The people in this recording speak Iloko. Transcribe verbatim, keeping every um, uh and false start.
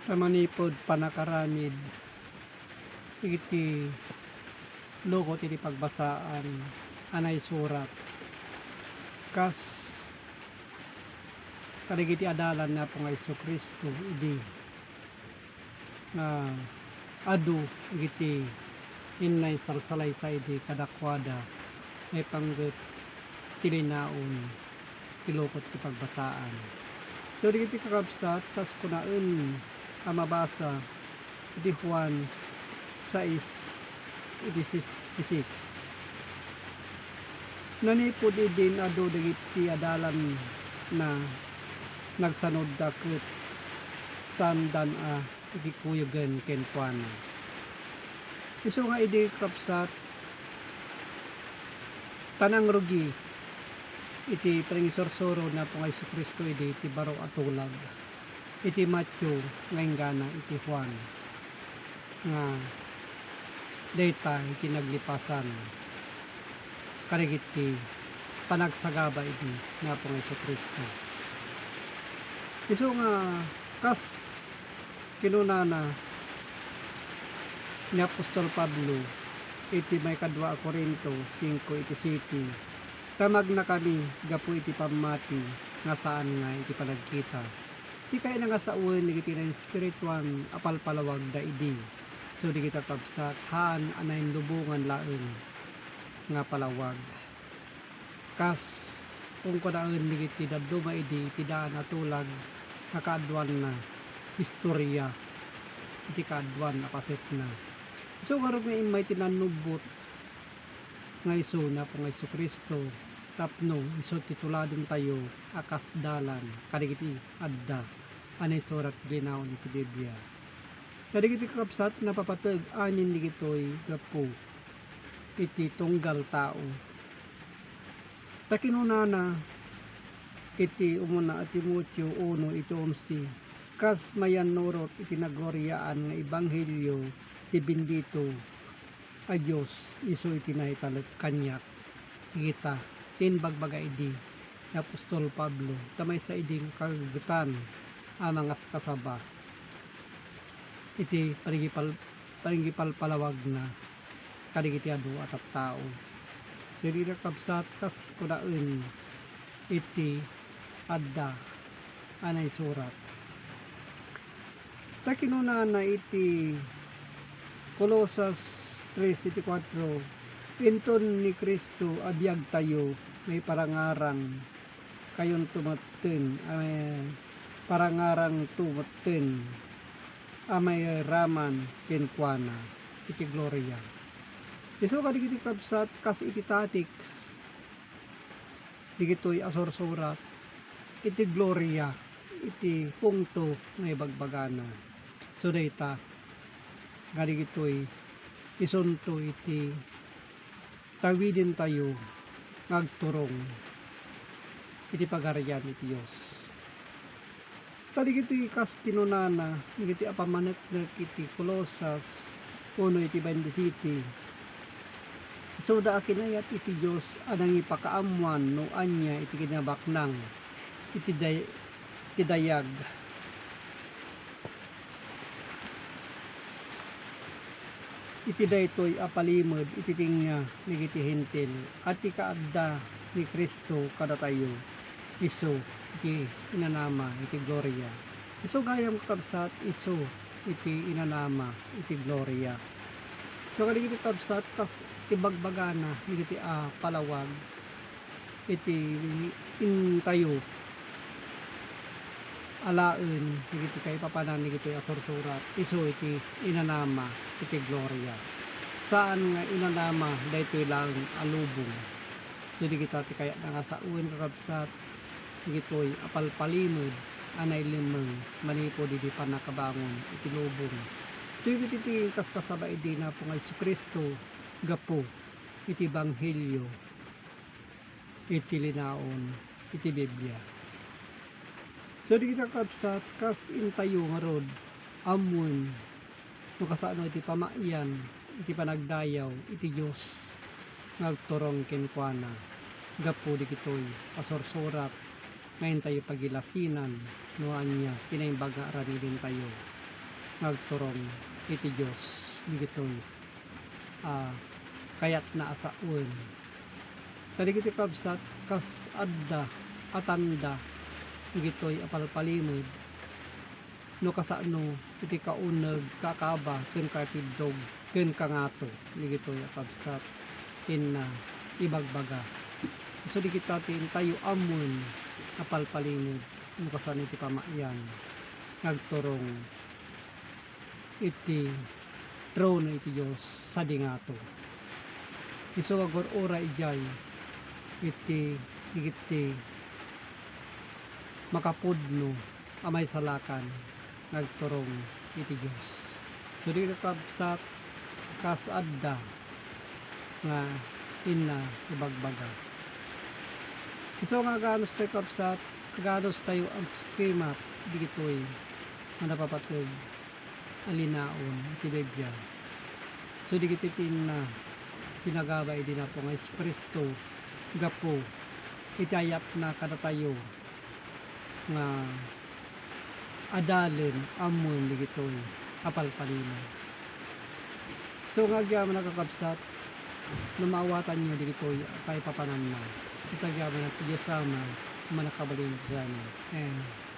Ta manipud pannakaramid iti lukot iti pagbasaan a naisurat kas kadagiti adalan ni Apo nga Jesu-Cristo idi nga adu iti innainsarsalaysay idi kadakuada, maipanggep ti linaon ti lukot ti pagbasaan. So, dagiti kakabsat, kas kunaen a mabasa iti Juan sais, iti sixty-six. Nanipud idin adu dagiti adalanna, nagsanudda ket saandan a iti kuyogen kenkuana. Isu nga idi, kakabsat, ta nangrugi iti panangisursuro ni Apo nga Jesu-Cristo idi ti baro a tulag iti Mateo nga inggana iti Juan, nga dayta iti naglipasan kadagiti panagsagaba idi ni Apo nga Jesu-Cristo. Isu nga kas kinunana ni apostol Pablo iti maikadua a Corinto singko iti siyete, "Ta magnakami gapu iti pammati nga saan nga iti panagkita." Ti kayatna nga sawen dagiti nainspirituan a palpalawagda idi. So, dagiti kakabsat, haan a nainlubongan laeng nga palawag. Kas kunkunaen dagiti dadduma idi ti daan a tulag nga kaaduanna, historia iti kaaduan a pasetna. Isu ngarud nga immay ti nannubbot nga isu ni Apo nga Jesu-Cristo tapno isu ti tuladentayo a kas dalan kadagiti adda a naisurat ti linaon iti Biblia. Kadagiti kakabsat, napapateg amin dagitoy gapu iti tunggal tao. Ta kinunana iti umuna a Timoteo uno iti onse, kas mayannurot iti nagloriaan nga ebanghelio ti bendito a Dios, isu iti naitalek kaniak. Ita, ti imbagbaga idi ni apostol Pablo, ta maysa idi nga kagegetan a mangaskasaba iti panagipal-, panagipalpalawagna kadagiti adu a tattao. Dagiti kakabsat, kas kunaen iti adda a naisurat. Ta kinunana iti Colosas tres iti kuatro, "Inton ni Cristo a biagtayo, maiparangarang kayonto metten, a maiparangarangto metten a mairaman kenkuana iti gloria." Isu kadagiti kabsat, kas iti tatik dagitoy a sursurat iti gloria iti pungto nga ibagbagana. So, dayta nga dagitoy isunto iti tawidentayo nga agturong iti Pagarian iti Dios. Ta dagiti kas kinunana dagiti a pammaneknek iti Colosas uno iti baintisiyete, isuda a kinayat iti Dios a nangipakaammoan no ania iti kinabaknang iti day-, iti dayag iti daytoy a palimed iti tengnga dagiti Hentil a ti kaadda ni Cristo kadatayo, isu iti inanama iti gloria. Isu gayam, kakabsat, isu iti inanama iti gloria. So, kadagiti kabsat, kas ibagbagana dagiti a palawag, iti intayo alaen dagiti kaipapanan dagitoy a sursurat, isu iti inanama iti gloria. Saan nga inanama daytoy laeng a lubong. So, dagita ti kayatna nga sawen, kakabsat, dagitoy a palpalimed a nailemmeng manipud idi pannakabangon iti lubong. So, dagiti ti kaskasaba idi ni Apo nga Jesu-Cristo gapu iti ebanghelio iti linaon iti Biblia. So, dagita, kakabsat, kas intayo ngarud ammoen no kasano iti pamayan iti panagdayaw iti Dios nga agturong kenkuana gapu dagitoy a sursurat nga intayo pagilasinan no ania ti naimbag nga aramidentayo. nga agturong iti Dios dagitoy a kayatna a sawen. Ta dagiti kabsat, kas adda a tanda dagitoy a palpalimed no kasano iti kauneg, kakaba, ken kapiddog, ken kangato dagitoy a kabsat, inna ibagbaga. Isu dagita ti intayo ammoen a palpalimed no kasano iti pamayan nga agturong iti trono iti Dios sadi ngato. Isu nga agur-uray idiay iti, iti makapudno a maisalakan nga agturong iti Dios. So, dagiti kabsat, kas adda nga inna ibagbaga. Isu nga aganus tayo, kabsat, aganus tayo agsukimat dagitoy nga napapateg a linaon iti Biblia. So, dagiti ti inna sinagaba idi napo nga Jesu-Cristo gapu iti ayatna kadatayo nga adalen ammoen dagitoy a palpalimed. So, nga agyamanak, kakabsat, no maawatanyo dagitoy a paipapananna, iti agyamanak ti Dios Ama a mannakabalin iti saanna. Amen.